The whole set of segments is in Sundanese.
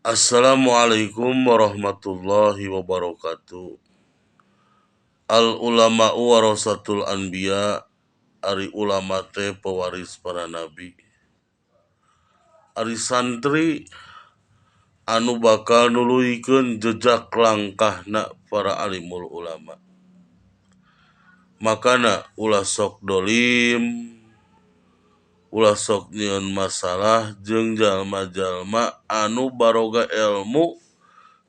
Assalamualaikum warahmatullahi wabarakatuh. Al ulama'u warasatul anbiya, ari ulama teh pewaris para nabi. Ari santri anu bakal nuluykeun jejak langkahna para alimul ulama. Makana ulah sok dolim, ulah sok nyieun masalah jeung jalma-jalma anu baroga ilmu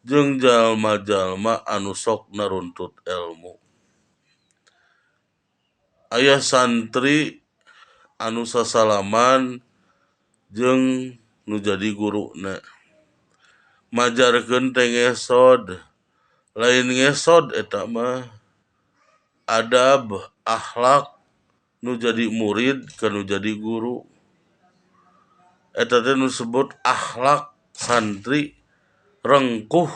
jeung jalma-jalma anu sok naruntut ilmu. Aya santri anu sasalaman jeung nu jadi guruna. Majarkeun teh ngesod, lain ngesod eta mah adab, akhlak nu jadi murid ka nu jadi guru. Eta teh nu disebut akhlak santri rengkuh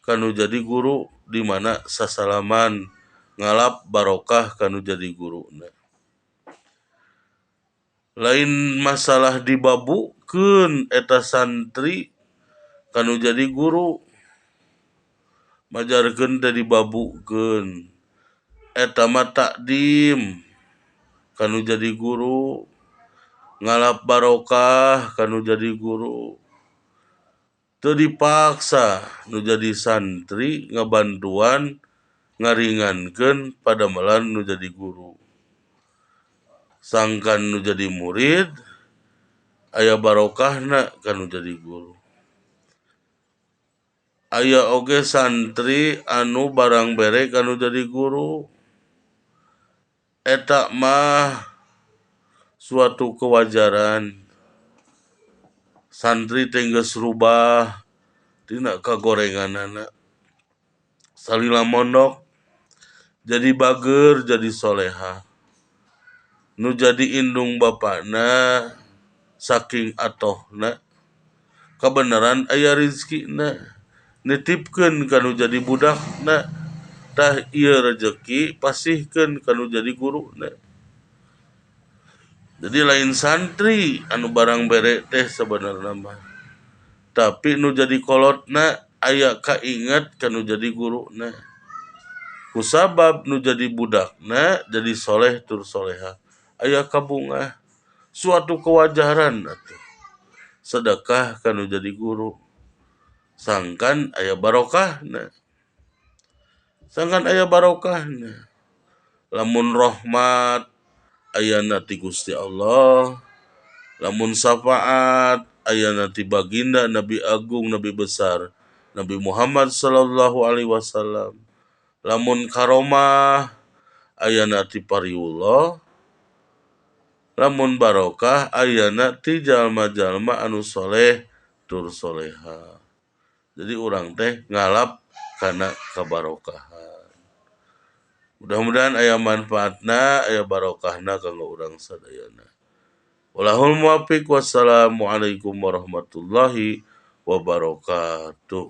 ka nu jadi guru, di mana sasalaman ngalap barokah ka nu jadi guruna. Lain masalah dibabukeun eta santri ka nu jadi guru, majarkeun teh dibabukeun. Eta mah takdim ka nu jadi guru, ngalap barokah ka nu jadi guru. Teu dipaksa nu jadi santri ngabantuan ngaringankeun padamelan nu jadi guru. Sangkan nu jadi murid aya barokahna ka nu jadi guru. Aya oge santri anu barang bere ka nu jadi guru. Eta mah suatu kewajaran. Santri teh geus rubah tina kagorenganana. Salila mondok jadi bager, jadi soleha. Nu jadi indung bapana saking atohna kabeneran aya rizkina, nitipkeun ka nu jadi budakna. Tah ieu rejeki pasihkeun ka nu jadi guruna. Jadi lain santri anu barang bere teh sebenarna mah, tapi nu jadi kolotna aya kainget ka nu jadi guruna. Kusabab nu jadi budakna jadi soleh tur soleha, aya kabungah, suatu kewajaran atuh sedekah ka nu jadi guru. Sangkan aya barokahna, sangkan aya barokahna. Lamun rahmat ayana ti Gusti Allah, lamun syafaat ayana ti baginda Nabi Agung, Nabi besar, Nabi Muhammad sallallahu alaihi wasallam. Lamun karomah ayana ti pariwullah, lamun barokah ayana ti jalma-jalma anu soleh tur soleha. Jadi urang teh ngalap kana kabarokahan. Mudah-mudahan aya manfaatna, aya barokahna kanggo urang sadayana. Wallahul muwaffiq, wassalamualaikum warahmatullahi wabarakatuh.